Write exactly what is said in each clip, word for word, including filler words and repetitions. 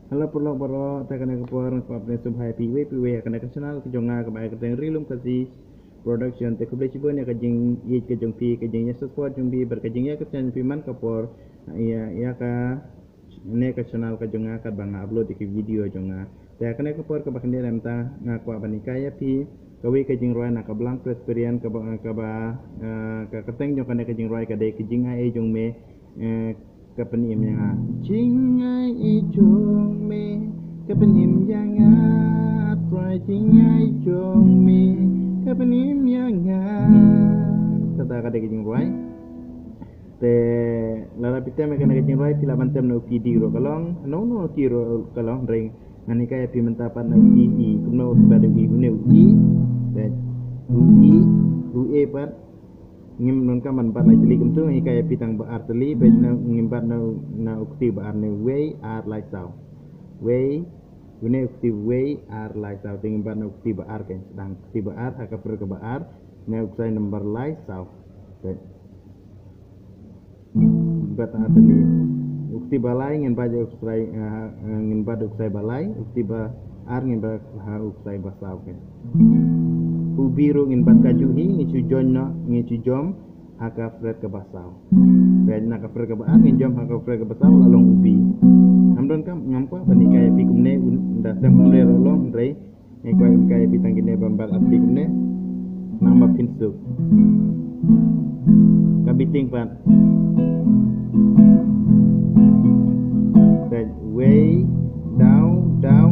Hello paralok baroh, te ha kane ka por nga kwah ban sngewbha ïa phi iwei pa iwei ha kane ka channel ka jong nga kaba ai kyrteng Ri Lum Khasi Production. Te khublei shibun ïa ka jingïeit ka jong phi, ka jingïa support jong phi bad ka jingïa kyrteng jong phi man ka por ïa, ïa kane ka channel ka jong nga katba nga upload ïa ki video jong nga. Te ha kane ka por kaba kane mynta nga kwah ban hikai ïa phi kawei ka jingrwai na ka Blank Presbyterian kaba, kaba, eh, ka kyrteng jong kane ka jingrwai ka dei Ka Jingai Ei Jong Me, eh, ka pynim ïa nga. Jingai Ei Jong Me ka pynim ïa nga, Trai Jingai Ei Jong Me ka pynim ïa nga. Kata ka dei ka jingrwai. Te lada phi tem ïa kane ka jingrwai phi lah ban tem na u key D ruh ka long, na uno uno key ruh ka long, hynrei ngan hikai ïa phi mynta pat na u E, E, kumno u bat u E, une u E, te u E, u A pat ngim donkam ban bat lai tylli kumto, ngan hikai ïa phi tang ba ar tylli, peit na ngim bat na, na u kti ba ar ne wei, ar, lai, saw. Wei, une u kti wei, ar, lai, saw, te ngim bat na u kti ba ar, kan sdang kti ba ar ha ka fret kaba ar, ne u ksai number lai, saw. Te bat ar tylli. U kti ba lai ngin bat u ksai, eh, ngin bat u ksai ba lai, u kti ba ar ngin bat ha u ksai ba saw, kan. U B ruh ngin bat kajuh hi, ngin shu join noh, ngin shu jom ha ka fret kaba saw. Peit na ka fret kaba ar ngin jom ha ka fret kaba saw la long u B. Ngam donkam, ngam kwah ban hikai ïa phi kumne, un da tem kumne ruh long, hynrei ngi kwah hikai ïa phi tang kine ban bat ar tylli kumne. Nang ba phin suk. Ka beating pat. Peit, wei, daw, daw,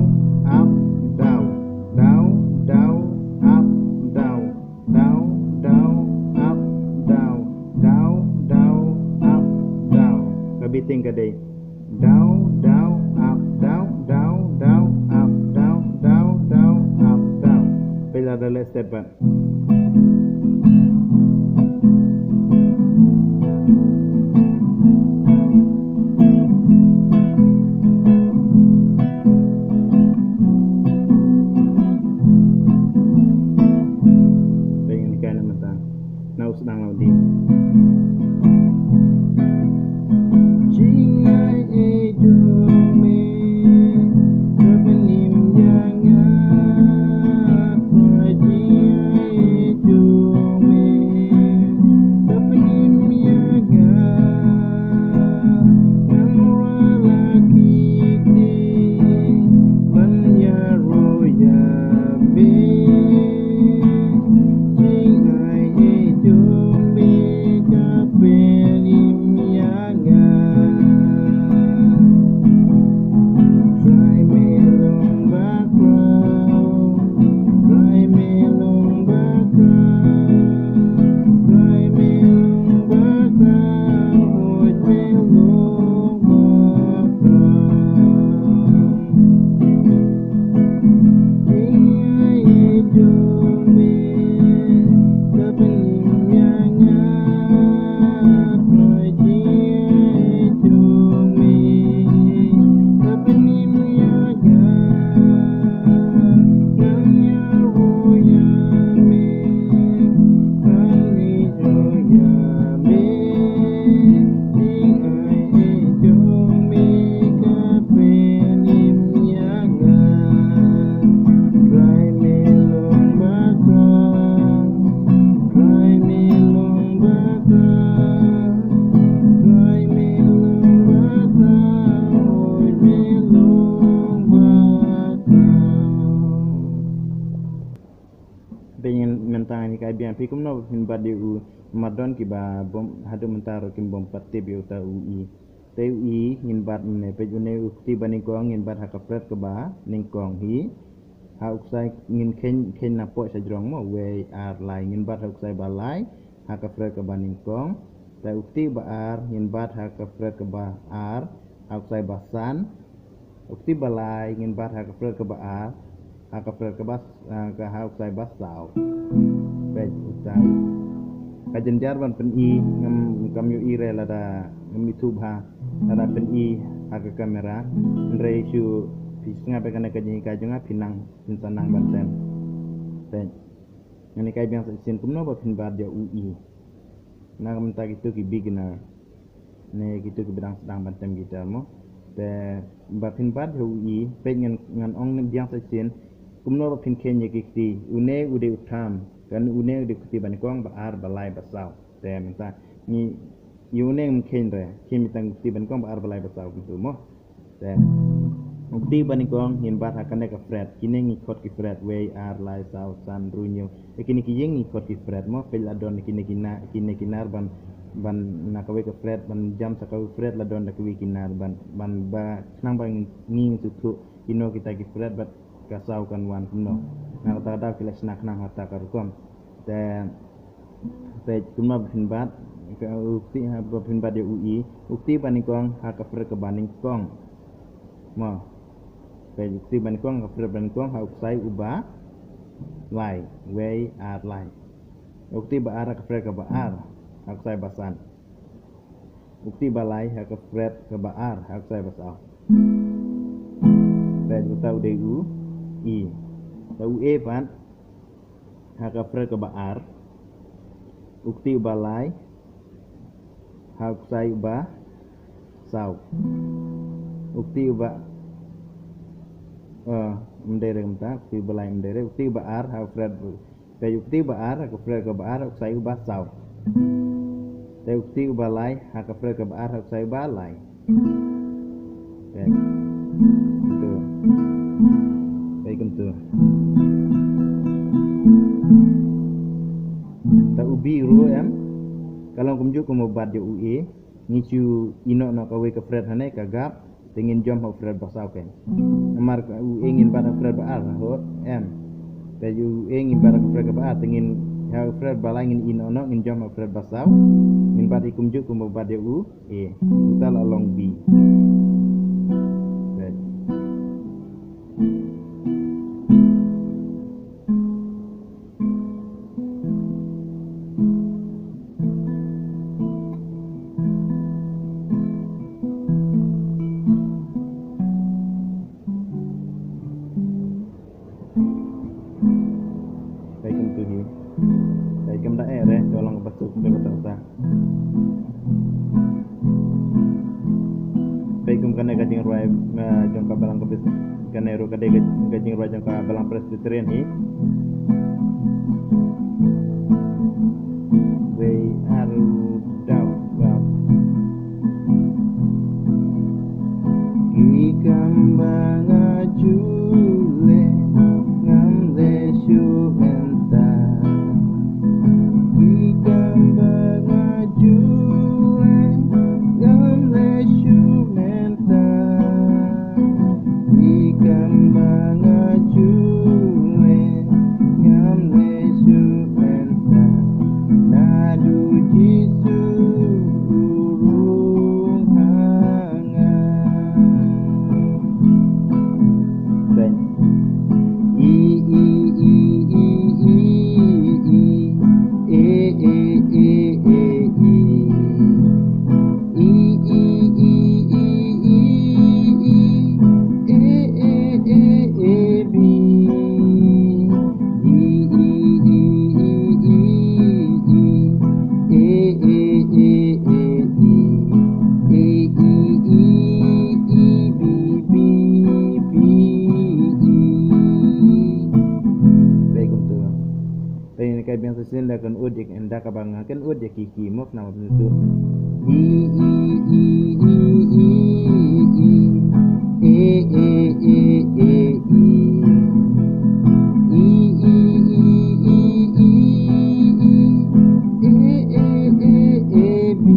up, daw, daw, daw, up, daw. Daw, daw, up, daw, daw, daw, up, daw. Ka beating ka dei daw, daw, up, daw, daw, daw, up, daw, daw, daw, up, daw. Peit lada leh step pat. Peit ngan hikai noh mynta. Na u sdang la u D. Jingai ei jong me, ka pynim ïa nga, ka jingai ei jong me, ka pynim ïa nga, ngan rwai la ki kti ban ïaroh ïa me. Jingai ei jong me ka pynim ïa nga. Trai me long bakhraw, trai me long bakhraw, trai me long bakhraw, hoid me long bakhraw. Jingai ei jong me, ka pynim ïa nga, Trai jingai ei jong me, ka pynim ïa nga, ngan ïaroh ïa me, ngan ïaroh ïa me. Jingai ei jong me ka pynim ïa nga. Trai me long bakhraw, trai me long bakhraw, trai me long bakhraw, hoid me long bakhraw. Peit ngan, mynta ngan hikai biang phi kumno ba phin bat ïa u, namar don kiba bym, haduh mynta ruh kim bym pat tip ïa uta u E. Te u E ngin bat mynne, peit une u kti ba nyngkong ngin bat ha ka fret kaba nyngkong hi. Ha u ksai ngin kheiñ, kheiñ na poi sa jrong mo, wei, ar, lai, ngin bat ha u ksai ba lai ha ka fret kaba nyngkong. Te u kti ba ar ngin bat ha ka fret kaba ar ha u ksai ba san. U kti ba lai ngin bat ha ka fret kaba ar ha ka fret kaba, ah, ka, ha u ksai ba saw. Peit uta. Ka jynjar ban pyni, ngam, ngam ïohi re lada ngam ithuh bha lada pyni ha ka kamera. Hynrei shu phi sngap ïa kane ka jinghikai jong nga phin nang, phin sa nang ban tem. Peit. Ngan hikai biang sa shisien kumno ba phin bat ïa u E. Na ka bynta kito ki beginner. Ne kito kiba dang sdang ban tem guitar mo. Te ba phin bat ïa u E, peit ngan, ngan ong biang sa shisien kumno ba phin kheiñ ïa ki kti. Une u dei u third, kane une u dei u kti ba nyngkong, ba ar, ba lai, ba saw. Te mynta ngi, ïa une ngim kheiñ re, kheiñ mynta u kti ba nyngkong, ba ar, ba lai, ba saw kumtu mo. Te u kti ba nyngkong ngin bat ha kane ka fret, kine ngi khot ki fret, wei, ar, lai, saw, san, hynriew, hynñiew. Te kine ki ïing ngi khot ki fret mo, peit la don kine ki na, kine ki nar ban, ban na kawei ka fret, ban jump sa kawei fret, la don da kawei ki nar ban, ban ba khnang ba ngi, ngi sngewthuh kino kita ki fret bad ka saw kan wan kumno. Na kata ka daw ki la shna khnang ha kata ka rukom. Te peit kumno ba phin bat, ka u kti ha, ba phin bat ïa u E, u kti ba nyngkong ha ka fret kaba nyngkong. Mo. Peit u kti ba nyngkong ha ka fret ba nyngkong ha u ksai uba lai, wei, ar, lai. U kti ba ar ha ka fret kaba ar ha u ksai ba san. U kti ba lai ha ka fret kaba ar ha u ksai ba saw. Peit uta u dei u E. Te u E pat ha ka fret kaba ar. U kti uba lai ha u ksai uba saw. U kti uba, eh, ym dei re kumta, u kti uba lai ym dei re, u kti uba ar ha u fret, peit u kti uba ar ha ka fret kaba ar, u ksai uba saw. Te u kti uba lai ha ka fret kaba ar, u ksai uba lai. Peit kumtu. Peit kumtu. Te u B ruh em, ka long kumjuh kum u bat ïa u E. Ngi shu ïehnoh noh kawei ka fret hangne ka gap, te ngin jump ha u fret ba saw kein. Namar ka u E ngin bat ha u fret ba ar, ho, em. Te u E ngin bat ha u fret kaba ar, te ngin ha u fret ba lai ngin ïehnoh noh, ngin jump ha u fret ba saw. Ngin bat hi kumjuh kum u bat ïa u E. Uta la long B. Right. Peit kumtu hi. Peit kumta eh re, to long kaba suk, to kata kata. Peit kum kane ka jingrwai, eh, jong ka balang ka bis-, kane ruh ka dei ka, ka jingrwai jong ka balang Presbyterian hi. Wei, ar, daw, daw. Ki kam ba nga ju leh, ngam leh shuh mynta. Ki kam ba nga ju leh, ngam leh shuh mynta. Ki kam ba nga ju leh, ngam leh shuh mynta. Naduh Jisu u rung ha nga. Bang. E, E, E, E, E, E. E, E, E, E, E. E, E, E, E, E, E. E, E, E, E, B. E, E, E, E, E, E. E, E, E, E, E. E, E, E, E, B, B, B, E. Peit kumtu. Peit ïa kane ka biang sa shisien da kan ud ïa, ynda kaba nga kan ud ïa ki, ki mo khnang ba phin sngewthuh. E, E, E, E, E, E. E, E, E, E, E. E, E, E, E, E, E. E, E, E, E, B.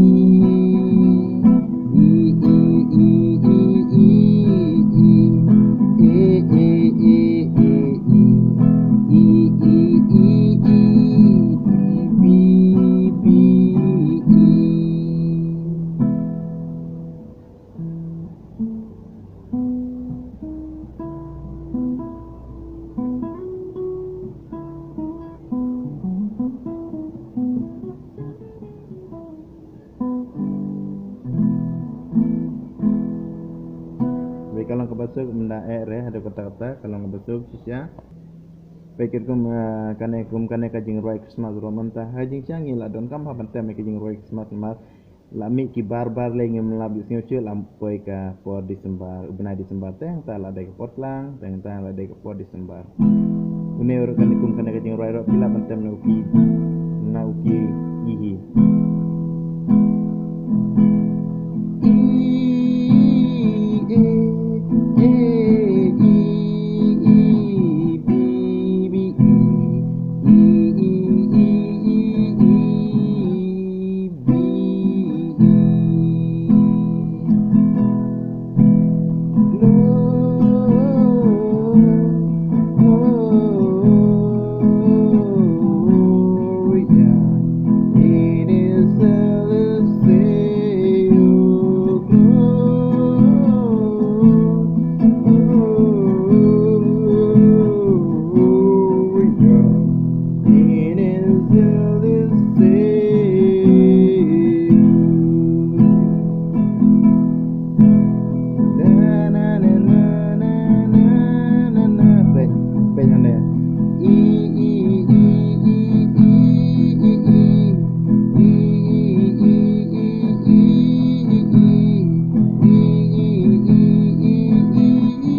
E, E, E, E, E, E. E, E, E, E, E. E, E, E, E, E, B, B, E. Wei, ka long kaba suk, mynta eh re, haduh katta katta, ka long kaba suk shisha. Peit kum, eh, kane kum kane ka jingrwai Christmas ruh mynta ha jingshisha ngi la donkam ha ban tem ïa ka jingrwai Christmas, namar La mih ki bar bar lei ngim lah ïohsngew shuh la poi ka por December, u bnai December, teng ta la dei ka por tlang, teng ta la dei ka por December. Une ruh kane kum kane ka jingrwai ruh phi lah ban tem na u key, na u key E hi. E, e, e, e, e, B, B, E. E, e, e, e, e, B, E. Lord, oh, yeah. It is the Lord's day, oh, glory, yeah. It is the Lord's day. Da, na, na, na. Peit, peit hangne. E, e, e, e, e, e, e. E, e, e, e, e, e, e, e. E, e, e, e, e, e,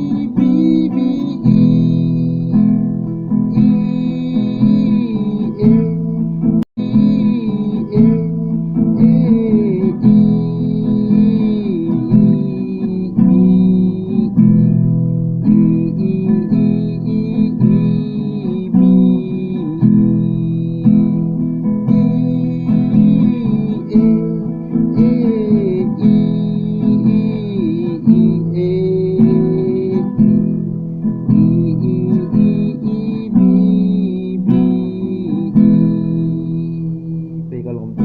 e, B, B, E. E, e. Peit ka long tu.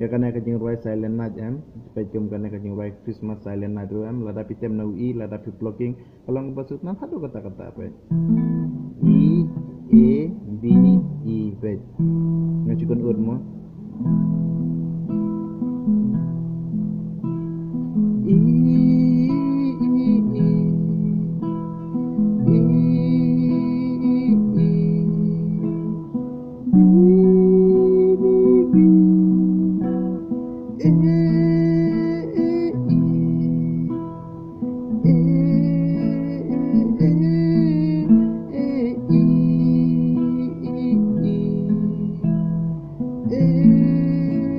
Ïa kane ka jingrwai Silent Night em, peit kum kane ka jingrwai Christmas Silent Night ruh em, lada phi tem na u E, lada phi plucking, ka long ba sut na haduh kata kata peit. E, A, B, E, peit. Nga shu kynnoh mo. E, E, E. E, E, E. B, B, B. E, E, E. E, E, E, E, E, E. E,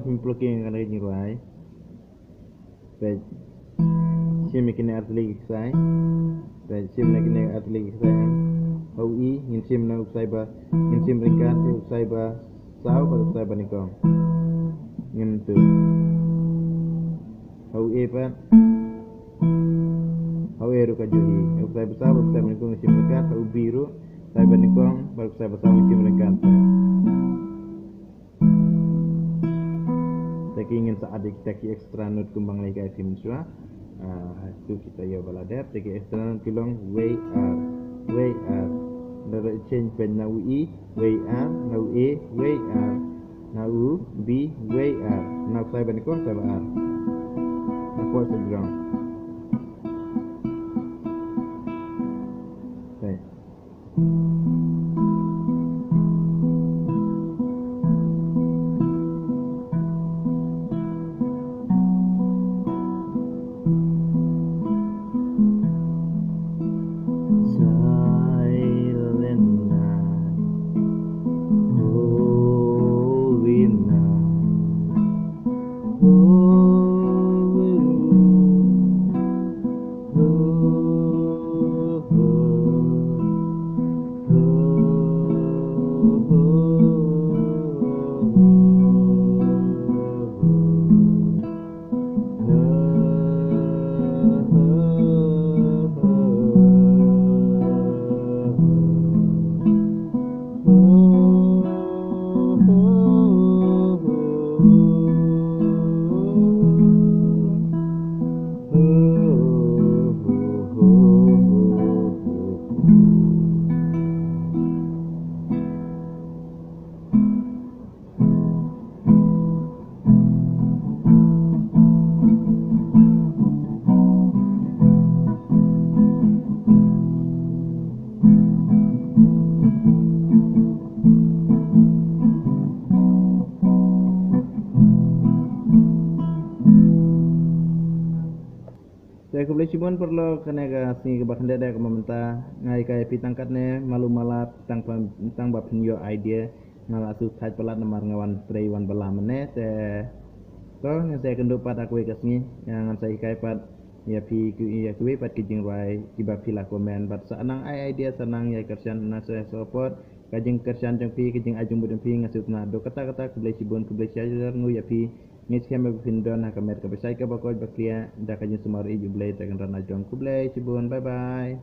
Pynpluh ïa kane ka jingrwai. Peit. Shim ïa kine artylli ki ksai. Peit, shim ïa kine artylli ki ksai. Ha u E ngin shim na u ksai ba, ngin shim ryngkat ïa u ksai ba saw bad u ksai ba nyngkong. Ngin tu. Ha u A pat. Ha u A ruh ka juh hi. U ksai ba saw bad u ksai ba nyngkong ngin shim ryngkat. Ha u B ruh, ksai ba nyngkong bad u ksai ba saw ngin shim ryngkat. Te ki ngin sa add ïa kita ki extra note kumba nga la hikai ïa phi mynshuwa. Ah, tu kita ïoh ba la dep, te ki extra note ki long wei ar, wei ar. Lada change peit na u E, wei ar, na u A, wei ar, na u B, wei ar, na u ksai ba nyngkong ksai ba ar. Na poi sa jrong. Te. Silent night, holy night. Te khublei shibun paralok, kane ka sngi kaba khyndiat da kaba mynta nga hikai ïa phi tang katne, malu mala, tang ba, tang ba phin ïoh idea. Nga la shu thait palat namar nga wan trei wan bylla mynne, te to ngan sa ïakynduh pat ha kawei ka sngi, ngan sa hikai pat ïa phi ki, ïa kiwei pat ki jingrwai kiba phi la comment, bad sa nang ai idea, sa nang ïai kyrshan, nang sa support. Ka jingkyrshan jong phi, ka jingai jingmut jong phi nga sngewtynnat. Haduh katta katta, khublei shibun, khublei shihajar nguh ïa phi. Ngeit skhem ba phin don ha ka met kaba shait kaba koit ba khlieh da ka jingsumar ïeit U Blei, da ka kynran na jong. Khublei shibun, bye bye.